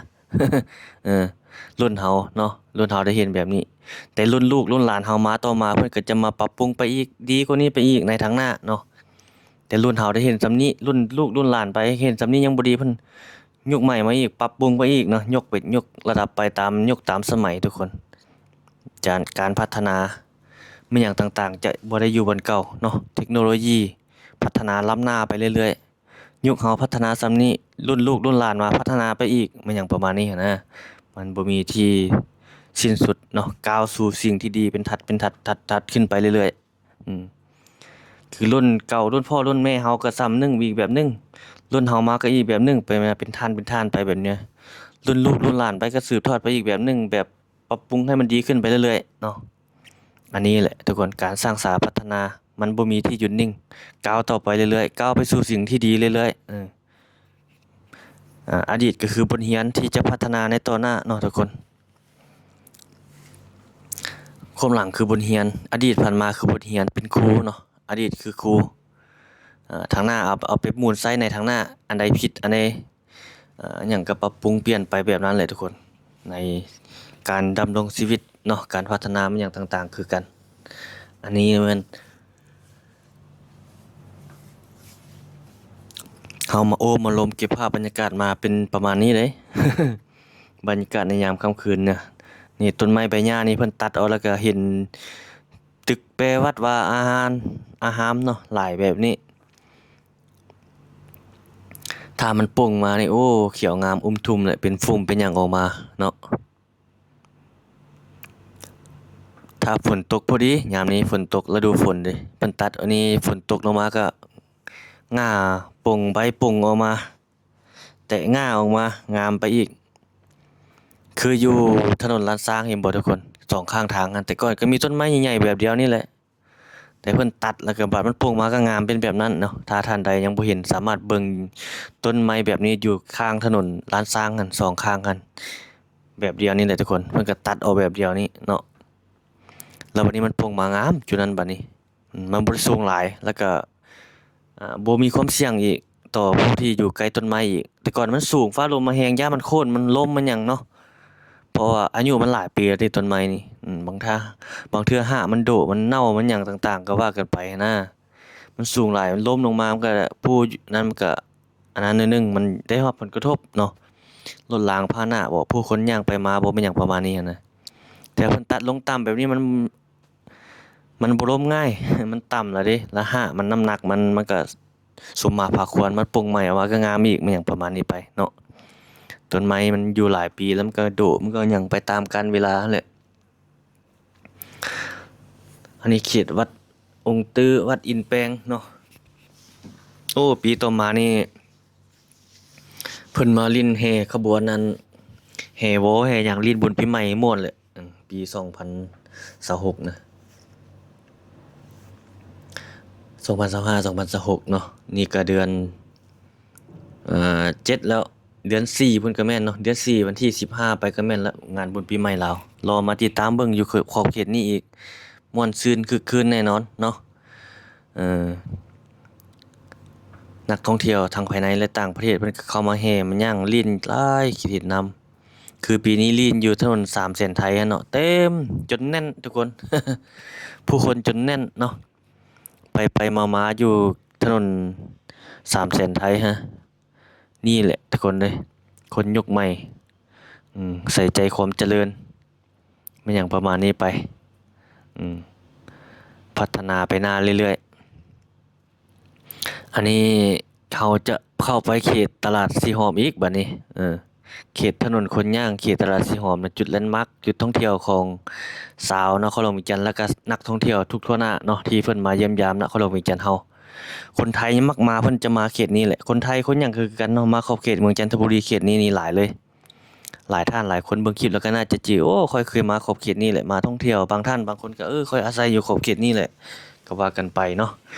ເອີ ລຸ້ນເຮົາເນາະ ລຸ້ນເຮົາໄດ້ເຫັນແບບນີ້ ແຕ່ລຸ້ນລູກລຸ້ນຫຼານເຮົາມາຕໍ່ມາ ເພິ່ນກໍຈະມາປັບປຸງໄປອີກ ດີກວ່ານີ້ໄປອີກໃນທາງໜ້າເນາະ. ແຕ່ລຸ້ນເຮົາໄດ້ເຫັນສ່ຳນີ້ ລຸ້ນລູກລຸ້ນຫຼານໄປເຫັນສ່ຳນີ້ຍັງບໍ່ດີ ເພິ່ນ ຍຸກໃໝ່ມາອີກ ປັບປຸງໄປອີກເນາະ ຍົກໄປ ຍົກລະດັບໄປຕາມຍຸກຕາມສະໄໝທຸກຄົນ. ຈານ ການພັດທະນາແມ່ນຫຍັງຕ່າງໆ ຈະບໍ່ໄດ້ຢູ່ບ່ອນເກົ່າເນາະ ເທັກໂນໂລຢີພັດທະນາລ້ຳໜ້າໄປເລື້ອຍໆ. ຍຸກເຮົາພັດທະນາສ່ຳນີ້ ລຸ້ນລູກລຸ້ນຫຼານມາພັດທະນາໄປອີກ ແມ່ນຫຍັງປະມານນີ້ຫັ້ນນະ ມັນບໍ່ມີທີ່ສິ້ນສຸດເນາະ ກ້າວສູ່ສິ່ງທີ່ດີເປັນທັດເປັນທັດ ທັດໆຂຶ້ນໄປເລື້ອຍໆ. ອືມ ຄືລຸ້ນເກົ່າ ລຸ້ນພໍ່ລຸ້ນແມ່ເຮົາກໍສ່ຳໜຶ່ງ ອີກແບບໜຶ່ງ ລຸ້ນເຮົາມາກໍອີກແບບໜຶ່ງ ໄປມາເປັນທານເປັນທານໄປແບບນີ້ ລຸ້ນລູກລຸ້ນຫຼານໄປກໍສືບທອດໄປອີກແບບໜຶ່ງ ແບບປັບປຸງໃຫ້ມັນດີຂຶ້ນໄປເລື້ອຍໆເນາະ. ອັນນີ້ແຫຼະທຸກຄົນ ການສ້າງສາພັດທະນາມັນບໍ່ມີທີ່ຢຸດນິ່ງ ກ້າວຕໍ່ໄປເລື້ອຍໆ ກ້າວໄປສູ່ສິ່ງທີ່ດີເລື້ອຍໆ. ເອີ ອາ ອະດີດກໍຄືບົດຮຽນທີ່ຈະພັດທະນາໃນຕໍ່ໜ້າເນາະທຸກຄົນ. ຄ ວາມຫຼັງຄືບົດຮຽນ, ອະດີດຜ່ານມາຄືບົດຮຽນ, ເປັນຄູເນາະ, ອະດີດຄືຄູ. ເອີ ທາງໜ້າເອົາ ເອົາໄປໝູນໃຊ້ໃນທາງໜ້າ, ອັນໃດຜິດ ອັນໃດ ເອີ ຫຍັງກໍປັບປຸງປ່ຽນໄປແບບນັ້ນແຫຼະທຸກຄົນ, ໃນການດຳລົງຊີວິດເນາະ, ການພັດທະນາມັນຫຍັງຕ່າງໆຄືກັນ. ອັນນີ້ແມ່ນ ເຮົາມາໂອ້ມາລົມເກັບພາບບັນຍາກາດມາເປັນປະມານນີ້ເດ້. ບັນຍາກາດໃນຍາມຄ່ຳຄືນນະ. ນີ້ຕົ້ນໄມ້ໃບຫຍ້ານີ້ເພິ່ນຕັດເອົາແລ້ວກໍເຫັນຕຶກແປວັດວາອາຫານ ອາຮາມເນາະ ຫຼາຍແບບນີ້. ຖ້າມັນປົ່ງມານີ້ ໂອ້ ຂຽວງາມອຸ້ມທຸ່ມແຫຼະ ເປັນຝຸ່ນເປັນຫຍັງອອກມາເນາະ. ຖ້າຝົນຕົກພໍດີ ຍາມນີ້ຝົນຕົກ ລະດູຝົນເດ້ ເພິ່ນຕັດອັນນີ້ ຝົນຕົກລົງມາກໍງ່າປົ່ງ ໃບປົ່ງອອກມາ ແຕກງ່າອອກມາ ງາມໄປອີກ. ຄືຢູ່ຖະໜົນລ້ານຊ້າງ ເຫັນບໍ່ທຸກຄົນ? ສອງຂ້າງທາງຫັ້ນ ແຕ່ກ່ອນກໍມີຕົ້ນໄມ້ໃຫຍ່ໆແບບດຽວນີ້ແຫຼະ. ແຕ່ເພິ່ນຕັດແລ້ວກໍບາດມັນປົ່ງມາກໍງາມເປັນແບບນັ້ນເນາະ. ຖ້າທ່ານໃດຍັງບໍ່ເຫັນ ສາມາດເບິ່ງຕົ້ນໄມ້ແບບນີ້ຢູ່ຂ້າງຖະໜົນລ້ານຊ້າງຫັ້ນ ສອງຂ້າງຫັ້ນ ແບບດຽວນີ້ແຫຼະທຸກຄົນ. ເພິ່ນກໍຕັດອອກແບບດຽວນີ້ເນາະ ແລ້ວບັດນີ້ມັນປົ່ງມາງາມຈຸດນັ້ນບັດນີ້. ອືມ ມັນບໍ່ໄດ້ສູງຫຼາຍ ແລ້ວກໍ ອ່າ ບໍ່ມີຄວາມສ່ຽງອີກ ຕໍ່ຜູ້ທີ່ຢູ່ໃກ້ຕົ້ນໄມ້ອີກ. ແຕ່ກ່ອນມັນສູງ ຟ້າລົມມາແຮງ ຢ້ານມັນໂຄ່ນ ມັນລົ້ມ ມັນຫຍັງເນາະ. ເພາະວ່າອາຍຸມັນຫຼາຍປີແລ້ວເດ້ ຕົ້ນໄມ້ນີ້. ອືມ ບາງທ່າ ບາງເທື່ອຮາກມັນໂດະ ມັນເນົ່າ ມັນຫຍັງຕ່າງໆ ກໍວ່າກັນໄປຫັ້ນນະ. ມັນສູງຫຼາຍ ມັນລົ້ມລົງມາ ມັນກໍ ຜູ້ນັ້ນມັນກໍ ອັນນັ້ນໜ້ອຍໜຶ່ງ ມັນໄດ້ຮັບຜົນກະທົບເນາະ, ລົດລາງພາຫະນະບໍ ຜູ້ຄົນຍ່າງໄປມາບໍ ແມ່ນຫຍັງປະມານນີ້ຫັ້ນນະ. ແຕ່ເພິ່ນຕັດລົງຕ່ຳແບບນີ້ ມັນ ມັນບໍ່ລົ້ມງ່າຍ ມັນຕ່ຳແລ້ວເດ້ ແລ້ວຮາກມັນ ນ້ຳໜັກມັນ ມັນກໍສົມມາພາຄວນ ມັນປົ່ງໃໝ່ອອກມາກໍງາມອີກ ແມ່ນຫຍັງປະມານນີ້ໄປເນາະ. ຕົ້ນໄມ້ມັນຢູ່ຫຼາຍປີແລ້ວ ມັນກໍໂດະ ມັນກໍຫຍັງໄປຕາມການເວລາຫັ້ນແຫຼະ. ອັນນີ້ເຂດວັດອົງຕື້ ວັດອິນແປງເນາະ. ໂອ້ ປີຕໍ່ມານີ້ ເພິ່ນມາຫຼິ້ນແຫ່ຂະບວນ ອັນ ແຫ່ວໍ ແຫ່ຫຍັງ ຫຼິ້ນບຸນປີໃໝ່ມ່ວນແຫຼະ. ອືມ ປີສອງພັນຊາວຫົກນະ ສອງພັນຊາວຫ້າ ສອງພັນຊາວຫົກເນາະ. ນີ້ກະເດືອນ ເອີ ເຈັດແລ້ວ ເດືອນສີ່ພຸ້ນກະແມ່ນເນາະ, ເດືອນສີ່ ວັນທີສິບຫ້າໄປກະແມ່ນລະ ງານບຸນປີໃໝ່ລາວ. ລໍມາຕິດຕາມເບິ່ງຢູ່ຂອບເຂດນີ້ອີກ ມ່ວນຊື່ນຄຶກຄື້ນແນ່ນອນເນາະ. ເອີ ນັກທ່ອງທ່ຽວທັງພາຍໃນ ແລະ ຕ່າງປະເທດ ເພິ່ນກໍເຂົ້າມາແຫ່ມາຍ່າງຫຼິ້ນຫຼາຍ ຄິດເຫັນນຳ. ຄືປີນີ້ຫຼິ້ນຢູ່ຖະໜົນສາມແສນໄທຫັ້ນເນາະ ເຕັມຈົນແໜ້ນທຸກຄົນ ຜູ້ຄົນຈົນແໜ້ນເນາະ. ໄປໆມາໆຢູ່ຖະໜົນສາມແສນໄທຮະ ນີ້ແຫຼະທຸກຄົນເອີຍ ຄົນຍຸກໃໝ່ ອືມ ໃສ່ໃຈຄວາມຈະເລີນ ແມ່ນຫຍັງປະມານນີ້ໄປ ອືມ ພັດທະນາໄປໜ້າເລື້ອຍໆ. ອັນນີ້ເຮົາຈະເຂົ້າໄປເຂດຕະຫຼາດສີຫອມອີກບັດນີ້ ເອີ ເຂດຖະໜົນຄົນຍ່າງ ເຂດຕະຫຼາດສີຫອມນະ ຈຸດແລນມາກ ຈຸດທ່ອງທ່ຽວຂອງຊາວນະຄອນຫຼວງວຽງຈັນ ແລ້ວກະນັກທ່ອງທ່ຽວທຸກທົ່ວໜ້າເນາະ ທີ່ເພິ່ນມາຢ້ຽມຢາມນະຄອນຫຼວງວຽງຈັນເຮົາ. ຄົນໄທມັກມາ ເພິ່ນຈະມາເຂດນີ້ແຫຼະ ຄົນໄທຄົນຫຍັງຄືກັນເນາະ ມາຂອບເຂດເມືອງຈັນທະບູລີເຂດນີ້ນີ້ຫຼາຍເລີຍ. ຫຼາຍທ່ານຫຼາຍຄົນເບິ່ງຄລິບແລ້ວກໍໜ້າຈະຈື່ ໂອ້ ຂ້ອຍເຄີຍມາຂອບເຂດນີ້ແຫຼະ ມາທ່ອງທ່ຽວ. ບາງທ່ານບາງຄົນກໍ ເອີ ຂ້ອຍອາໄສຢູ່ຂອບເຂດນີ້ແຫຼະ ກໍວ່າກັນໄປເນາະ.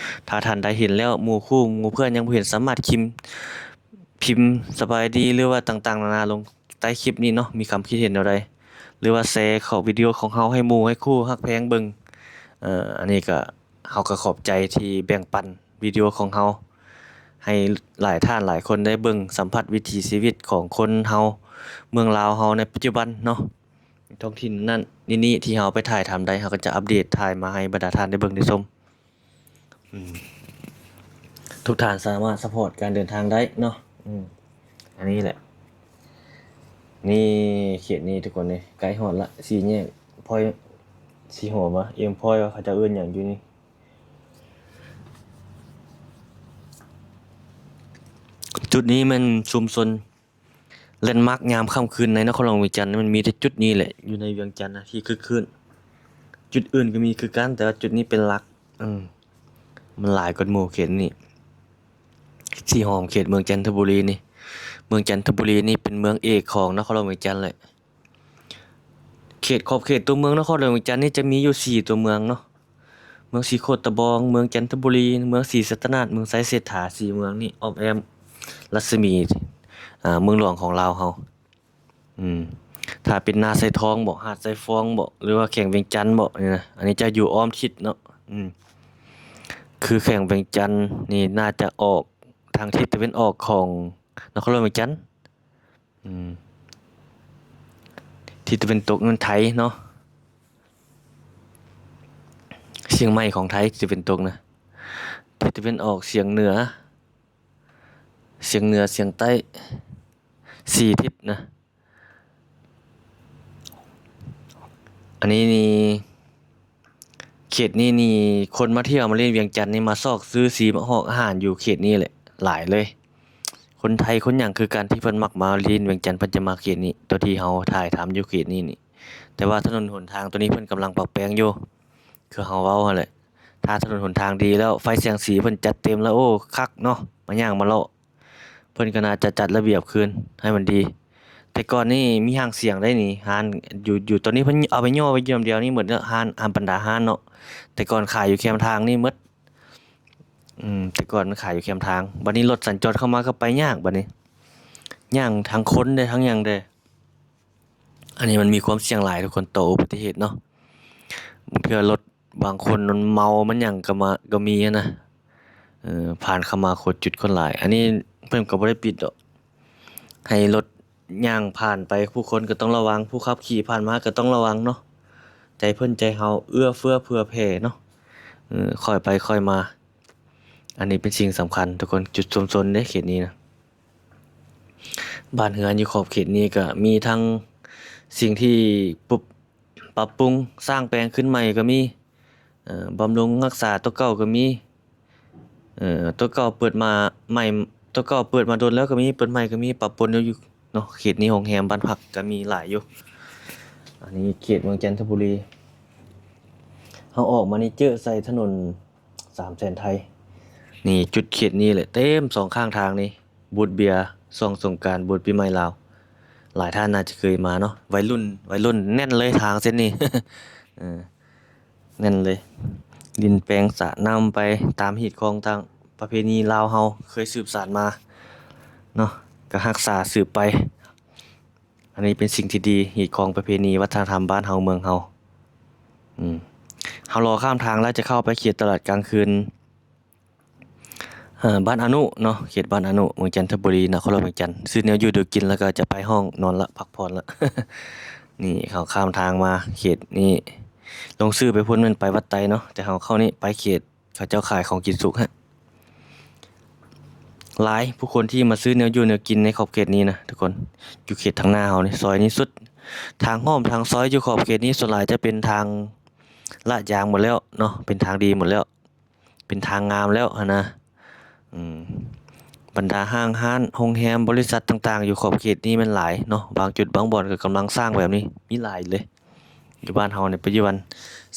ຖ້າທ່ານໃດເຫັນແລ້ວ ໝູ່ຄູ່ໝູ່ເພື່ອນຍັງບໍ່ເຫັນ ສາມາດພິມ ພິມສະບາຍດີ ຫຼືວ່າຕ່າງໆນານາລົງໃຕ້ຄລິບນີ້ເນາະ ມີຄຳຄິດເຫັນແນວໃດ ຫຼືວ່າແຊເຂົ້າວິດີໂອຂອງເຮົາໃຫ້ໝູ່ໃຫ້ຄູ່ຮັກແພງເບິ່ງ. ເອີ ອັນນີ້ກໍ ເຮົາກໍຂອບໃຈທີ່ແບ່ງປັນວິດີໂອຂອງເຮົາ ໃຫ້ຫຼາຍທ່ານຫຼາຍຄົນໄດ້ເບິ່ງສຳຜັດວິຖີຊີວິດຂອງຄົນເຮົາ ເມືອງລາວເຮົາໃນປັດຈຸບັນເນາະ ທ້ອງຖິ່ນນັ້ນນີ້ໆ ທີ່ເຮົາໄປຖ່າຍທຳໄດ້ ເຮົາກໍຈະອັບເດດຖ່າຍມາໃຫ້ບັນດາທ່ານໄດ້ເບິ່ງໄດ້ຊົມ. ອືມ ທຸກທ່ານສາມາດຊັບພອດການເດີນທາງໄດ້ເນາະ. ອືມ ອັນນີ້ແຫຼະ ນີ້ເຂດນີ້ທຸກຄົນເອີຍ ໃກ້ຮອດລະ ສີ່ແຍກພອຍສີຫອມວະ ເອັມພອຍວະ ເຂົາເຈົ້າເອີ້ນຫຍັງຢູ່ນີ້. ຈຸດນີ້ແມ່ນຊຸມຊົນ ແລນມາກຍາມຄ່ຳຄືນໃນນະຄອນຫຼວງວຽງຈັນ ມັນມີແຕ່ຈຸດນີ້ແຫຼະ ຢູ່ໃນວຽງຈັນນະ ທີ່ຄຶກຄື້ນ. ຈຸດອື່ນກໍມີຄືກັນ ແຕ່ວ່າຈຸດນີ້ເປັນຫຼັກ. ອືມ ມັນຫຼາຍກວ່າໝູ່ເຂດນີ້ ສີຫອມເຂດເມືອງຈັນທະບູລີນີ້. ເມືອງຈັນທະບູລີນີ້ເປັນເມືອງເອກຂອງນະຄອນຫຼວງວຽງຈັນແຫຼະ. ເຂດຂອບເຂດຕົວເມືອງນະຄອນຫຼວງວຽງຈັນນີ້ຈະມີຢູ່ສີ່ຕົວເມືອງເນາະ ເມືອງສີໂຄດຕະບອງ, ເມືອງຈັນທະບູລີ, ເມືອງສີສັດຕະນາດ, ເມືອງໄຊເສດຖາ. ສີ່ເມືອງນີ້ອ້ອມແອ້ມລັດສະໝີ ອາ ເມືອງຫຼວງຂອງລາວເຮົາ. ອືມ ຖ້າເປັນນາຊາຍທອງບໍ ຫາດຊາຍຟອງບໍ ຫຼືວ່າແຂວງວຽງຈັນບໍນີ້ນະ ອັນນີ້ຈະຢູ່ອ້ອມທິດເນາະ. ອືມ ຄືແຂວງວຽງຈັນນີ້ໜ້າຈະອອກທາງທິດຕາເວັນອອກຂອງນະຄອນຫຼວງວຽງຈັນ. ອືມ ທິດຕາເວັນຕົກນັ້ນໄທເນາະ, ຊຽງໃໝ່ຂອງໄທ ທິດຕາເວັນຕົກນະ, ທິດຕາເວັນອອກສຽງເໜືອ ສຽງເໜືອ ສຽງໃຕ້ ສີ່ທິດນະ. ອັນນີ້ນີ້ ເຂດນີ້ນີ້ ຄົນມາທ່ຽວມາຫຼິ້ນວຽງຈັນນີ້ ມາຊອກຊື້ສີມາຫອກອາຫານຢູ່ເຂດນີ້ແຫຼະ ຫຼາຍເລີຍ. ຄົນໄທຄົນຫຍັງຄືກັນ ທີ່ເພິ່ນມັກມາຫຼິ້ນວຽງຈັນ ເພິ່ນຈະມາເຂດນີ້ ໂຕທີ່ເຮົາຖ່າຍທຳຢູ່ເຂດນີ້ນີ້. ແຕ່ວ່າຖະໜົນຫົນທາງໂຕນີ້ເພິ່ນກຳລັງປັບແປງຢູ່ ຄືເຮົາເວົ້າຫັ້ນແຫຼະ. ຖ້າຖະໜົນຫົນທາງດີແລ້ວ ໄຟແສງສີເພິ່ນຈັດເຕັມແລ້ວ ໂອ້ ຄັກເນາະ ມາຍ່າງມາເລາະ ເພິ່ນກໍໜ້າຈະຈັດລະບຽບຄືນໃຫ້ມັນດີ. ແຕ່ກ່ອນນີ້ມີຫາງສຽງໄດ໋ນີ້ ຮ້ານຢູ່ ຢູ່ຕອນນີ້ເພິ່ນເອົາໄປຍໍໄວ້ຢູ່ນຳດຽວນີ້ໝົດແລ້ວ ຮ້ານ ອາ ບັນດາຮ້ານເນາະ. ແຕ່ກ່ອນຂາຍຢູ່ແຄມທາງນີ້ໝົດ. ອືມ ແຕ່ກ່ອນມັນຂາຍຢູ່ແຄມທາງ, ບັດນີ້ລົດສັນຈອນເຂົ້າມາກໍໄປຍາກ ບັດນີ້ຍ່າງທັງຄົນເດ້ ທັງຫຍັງເດ້. ອັນນີ້ມັນມີຄວາມສ່ຽງຫຼາຍທຸກຄົນ ຕໍ່ອຸບັດຕິເຫດເນາະ. ບາງເທື່ອລົດ ບາງຄົນມັນເມົາມັນຫຍັງກໍມາ ກໍມີຫັ້ນນະ. ເອີ ຜ່ານເຂົ້າມາໂຄດຈຸດຄົນຫຼາຍ. ອັນນີ້ເພິ່ນກໍບໍ່ໄດ້ປິດດອກ ໃຫ້ລົດຍ່າງຜ່ານໄປ ຜູ້ຄົນກໍຕ້ອງລະວັງ ຜູ້ຂັບຂີ່ຜ່ານມາກໍຕ້ອງລະວັງເນາະ. ໃຈເພິ່ນໃຈເຮົາເອື້ອເຟື້ອເຜື່ອແຜ່ເນາະ. ເອີ ຄ່ອຍໄປຄ່ອຍມາ. ອັນນີ້ເປັນສິ່ງສຳຄັນທຸກຄົນ ຈຸດຊຸມຊົນເດ້ເຂດນີ້ນະ. ບ້ານເຮືອນຢູ່ຂອບເຂດນີ້ກໍມີທັງສິ່ງທີ່ປຸບ ປັບປຸງສ້າງແປງຂຶ້ນໃໝ່ກໍມີ, ເອີ ບຳລຸງຮັກສາຕົວເກົ່າກໍມີ, ເອີ ຕົວເກົ່າເປີດມາໃໝ່ ຕົວເກົ່າເປີດມາດົນແລ້ວກໍມີ ເປີດໃໝ່ກໍມີ ປະປົນຢູ່ເນາະ. ເຂດນີ້ໂຮງແຮມບ້ານພັກກໍມີຫຼາຍຢູ່. ອັນນີ້ເຂດເມືອງຈັນທະບູລີ. ເຮົາອອກມານີ້ເຈີໃສ່ຖະໜົນ ສາມແສນໄທ. ນີ້ຈຸດເຂດນີ້ແຫຼະ ເຕັມສອງຂ້າງທາງນີ້ ບູດເບຍຊ່ວງສົງການ ບູດປີໃໝ່ລາວ. ຫຼາຍທ່ານໜ້າຈະເຄີຍມາເນາະ ໄວລຸ້ນ ໄວລຸ້ນແໜ້ນເລີຍທາງເສັ້ນນີ້ ເອີ ແໜ້ນເລີຍ. ດິນແປງສະນ້ຳໄປຕາມຮີດຄອງ ຕາມປະເພນີລາວເຮົາເຄີຍສືບສານມາເນາະ ກໍຮັກສາສືບໄປ. ອັນນີ້ເປັນສິ່ງທີ່ດີ ຮີດຄອງປະເພນີວັດທະນະທຳບ້ານເຮົາເມືອງເຮົາ. ອືມ ເຮົາລໍຂ້າມທາງແລ້ວຈະເຂົ້າໄປເຂດຕະຫຼາດກາງຄືນ ເອີ ບ້ານອະນຸເນາະ ເຂດບ້ານອະນຸ ເມືອງຈັນທະບູລີ ນະຄອນຫຼວງວຽງຈັນ. ຊື້ແນວຢູ່ແນວກິນແລ້ວກໍຈະໄປຫ້ອງນອນລະ ພັກຜ່ອນລະ. ນີ້ເຮົາຂ້າມທາງມາເຂດນີ້ ລົງຊື່ໄປພຸ້ນແມ່ນໄປວັດໄຕເນາະ ແຕ່ເຮົາເຂົ້ານີ້ໄປເຂດ ເຂົາເຈົ້າຂາຍຂອງກິນສຸກຮະ ຫຼາຍຜູ້ຄົນທີ່ມາຊື້ແນວຢູ່ແນວກິນໃນຂອບເຂດນີ້ນະທຸກຄົນ. ຢູ່ເຂດທາງໜ້າເຮົານີ້ ຊອຍນີ້ສຸດ ທາງອ້ອມທາງຊອຍຢູ່ຂອບເຂດນີ້ ສ່ວນຫຼາຍຈະເປັນທາງລະຢາງໝົດແລ້ວເນາະ ເປັນທາງດີໝົດແລ້ວ ເປັນທາງງາມແລ້ວຫັ້ນນະ. ອືມ ບັນດາຫ້າງຮ້ານ ໂຮງແຮມ ບໍລິສັດຕ່າງໆ ຢູ່ຂອບເຂດນີ້ແມ່ນຫຼາຍເນາະ ບາງຈຸດບາງບ່ອນກໍກຳລັງສ້າງແບບນີ້ ມີຫຼາຍເລີຍ. ຢູ່ບ້ານເຮົາໃນປັດຈຸບັນ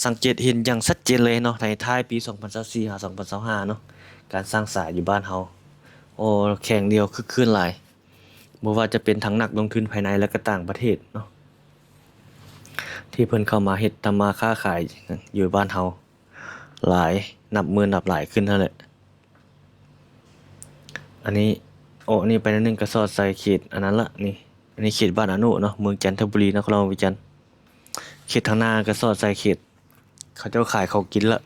ສັງເກດເຫັນຢ່າງຊັດເຈນເລີຍເນາະ ໃນທ້າຍປີສອງພັນຊາວສີ່ຫາສອງພັນຊາວຫ້າເນາະ ການສ້າງສາຢູ່ບ້ານເຮົາ ໂອ້ ແຂງດຽວຄຶກຄື້ນຫຼາຍ ບໍ່ວ່າຈະເປັນທັງນັກລົງທຶນພາຍໃນ ແລະ ກໍຕ່າງປະເທດເນາະ ທີ່ເພິ່ນເຂົ້າມາເຮັດທຳມາຄ້າຂາຍຢູ່ບ້ານເຮົາ ຫຼາຍ ນັບມື້ນັບຫຼາຍຂຶ້ນຫັ້ນແຫຼະ. ອັນນີ້ ໂອ ອັນນີ້ໄປໜ້ອຍໜຶ່ງກໍສອດໃສ່ເຂດອັນນັ້ນລະ ນີ້ ອັນນີ້ເຂດບ້ານອະນຸເນາະ ເມືອງຈັນທະບູລີ ນະຄອນຫຼວງວຽງຈັນ. ເຂດທາງໜ້າກໍສອດໃສ່ເຂດເຂົາເຈົ້າຂາຍຂອງກິນລະ.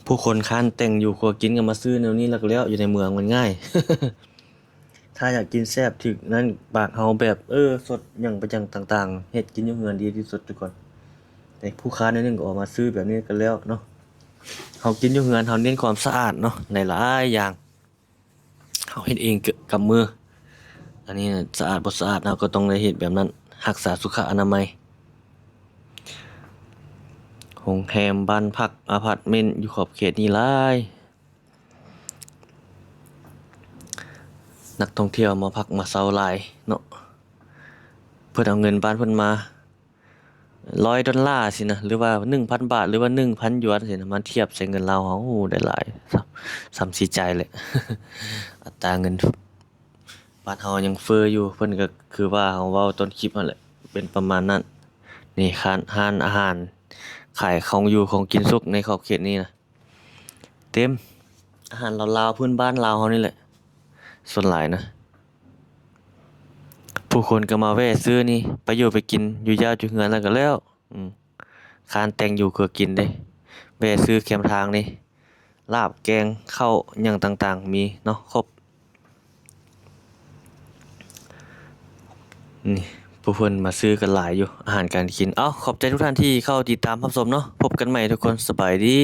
ຜູ້ຄົນຄ້ານແຕ່ງຢູ່ຄົວກິນກໍມາຊື້ແນວນີ້ລະກໍແລ້ວ ຢູ່ໃນເມືອງມັນງ່າຍ. ຖ້າຢາກກິນແຊບຖືກນັ້ນປາກເຮົາແບບ ເອີ ສົດຫຍັງໄປຫຍັງຕ່າງໆ ເຮັດກິນຢູ່ເຮືອນດີທີ່ສຸດທຸກຄົນ. ແຕ່ຜູ້ຄ້າໜ້ອຍໜຶ່ງກໍອອກມາຊື້ແບບນີ້ກໍແລ້ວເນາະ. ເຮົາກິນຢູ່ເຮືອນ ເຮົາເນັ້ນຄວາມສະອາດເນາະ ໃນຫຼາຍຢ່າງ ເຮົາເຮັດເອງກະ ກຳມື. ອັນນີ້ສະອາດບໍ່ສະອາດ ເຮົາກໍຕ້ອງໄດ້ເຮັດແບບນັ້ນ ຮັກສາສຸຂະອະນາໄມ. ໂຮງແຮມ ບ້ານພັກ ອາພາດເມັນ ຢູ່ຂອບເຂດນີ້ຫຼາຍ. ນັກທ່ອງທ່ຽວມາພັກມາເຊົາຫຼາຍເນາະ ເພິ່ນເອົາເງິນບ້ານເພິ່ນມາ ຮ້ອຍດອນລາຊີ້ນະ ຫຼືວ່າໜຶ່ງພັນບາດ ຫຼືວ່າໜຶ່ງພັນຢວນຊີ້ນະ ມາທຽບໃສ່ເງິນລາວເຮົາ ໂອ້ ໄດ້ຫຼາຍ ສ່ຳຊິຈ່າຍແຫຼະ. ອັດຕາເງິນບາດເຮົາຍັງເຟີ້ຢູ່ ເພິ່ນກໍຄືວ່າເຮົາເວົ້າຕົ້ນຄລິບຫັ້ນແຫຼະ ເປັນປະມານນັ້ນ. ນີ້ຮ້ານ ຮ້ານອາຫານ ຂາຍຂອງຢູ່ຂອງກິນສຸກໃນຂອບເຂດນີ້ນະ ເຕັມ ອາຫານລາວໆ ພື້ນບ້ານລາວເຮົານີ້ແຫຼະ ສ່ວນຫຼາຍນະ. ຜູ້ຄົນກໍມາແວ່ຊື້ນີ້ ໄປຢູ່ໄປກິນ ຢູ່ຢາດຢູ່ເຮືອນແລ້ວກໍແລ້ວ. ອືມ ຄານແຕ່ງຢູ່ເຄືອກິນເດ້ ແວ່ຊື້ແຄມທາງນີ້ ລາບ ແກງ ເຂົ້າ ຫຍັງຕ່າງໆ ມີເນາະ ຄົບ. ນີ້ ຜູ້ເພິ່ນມາຊື້ກັນຫຼາຍຢູ່ ອາຫານການກິນ. ເອົ້າ ຂອບໃຈທຸກທ່ານທີ່ເຂົ້າຕິດຕາມຮັບຊົມເນາະ. ພົບກັນໃໝ່ທຸກຄົນ ສະບາຍດີ.